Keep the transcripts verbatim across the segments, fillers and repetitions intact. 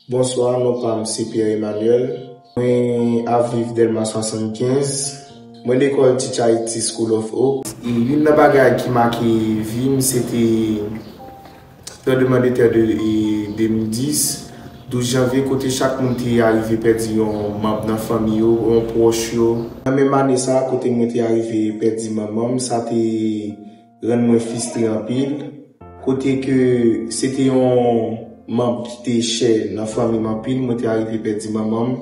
Bonswa, non pa m se Pierre Emmanuel. Mwen ap viv Dèlma swasannkenz. Mwen lekòl Teach Haiti School of Hope. E youn nan bagay ki make vi m, se te tranblemanndetè de, e, de mil dis, douz janvye, kote chak moun te arive pèdi yon manm nan fanmi yo, yon pwòch yo. Nan menm ane sa a, kote mwen te arive pèdi manman m, sa te rann mwen fristre anpil. Kote ke se te yon manm ki te chè nan fanmi m anpil, mwen te arive pèdi manman m.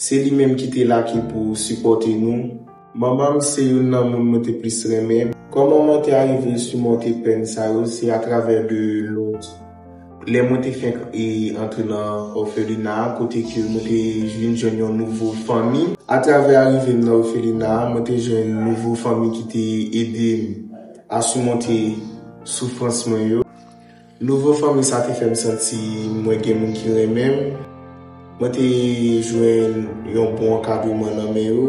Se li menm ki te la ki pou sipòte nou. Manman m se youn nan moun mwen te plis renmen. Kòman mwen te arive simote pèn sa yo, se atravè de lòt. Lè mwen te fenk e antre nan òfelina a, kote ke mwen te vin jwenn yon nouvo fanmi. Atravè arive m nan òfelina a, mwen te jwenn nouvo fanmi ki te ede m a simonte soufrans mwen yo. Nouvo fanmi sa te fè m santi mwen gen moun ki renmen m. Mwen te jwenn yon bon ankadreman nan men yo,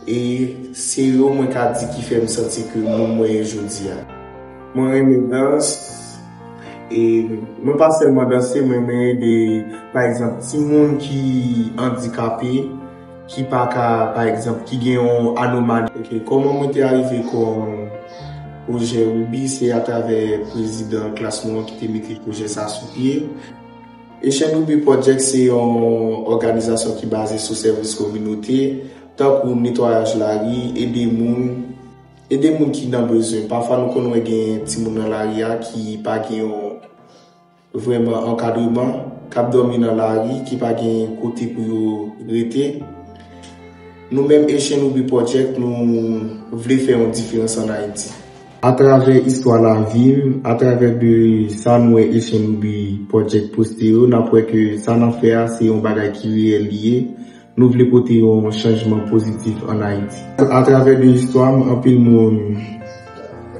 e se yo mwen ka di ki fè m santi ke moun mwen ye jodi a. Mwen renmen dans, e mwen pa sèlman danse, mwen renmen ede, pa egzanp, timoun ki andikape, ki pa ka, pa egzanp, ki gen yon anomali. Ok, kòman mwen te arive kon pwojè Ruby, se atravè prezidan klas nou an ki te mete pwojè sa sou pye. Asian Ruby Project se yon òganizasyon ki baze sou sèvis kominote, tankou netwayaj lari, ede moun, ede moun ki nan bezwen. Pafwa nou konn wè gen timoun nan lari a ki pa gen yon vrèman ankadreman, k ap dòmi nan lari, ki pa gen kote pou yo rete. Nou menm Asian Ruby Project, nou vle fè yon diferans ann Ayiti. Atravè istwa lavi m, atravè de sa nou wè Asian Ruby Project poste yo, n ap wè ke sa n ap fè a, se yon bagay ki reyèl li ye. Nou vle pote yon chanjman pozitif ann Ayiti. Atravè de istwa m, anpil moun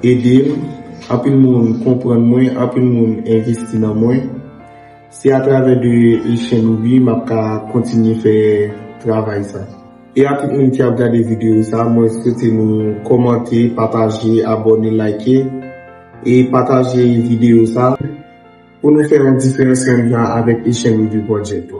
ede m, anpil moun konprann mwen, anpil moun envesti nan mwen. Se atravè de Asian Ruby m ap ka kontinye fè travay sa. E a tout moun ki ap gade videyo sa, mwen swete nou kòmante, pataje, abòne, like, e pataje videyo sa pou nou fè yon diferans menm jan avèk Asian Ruby Project.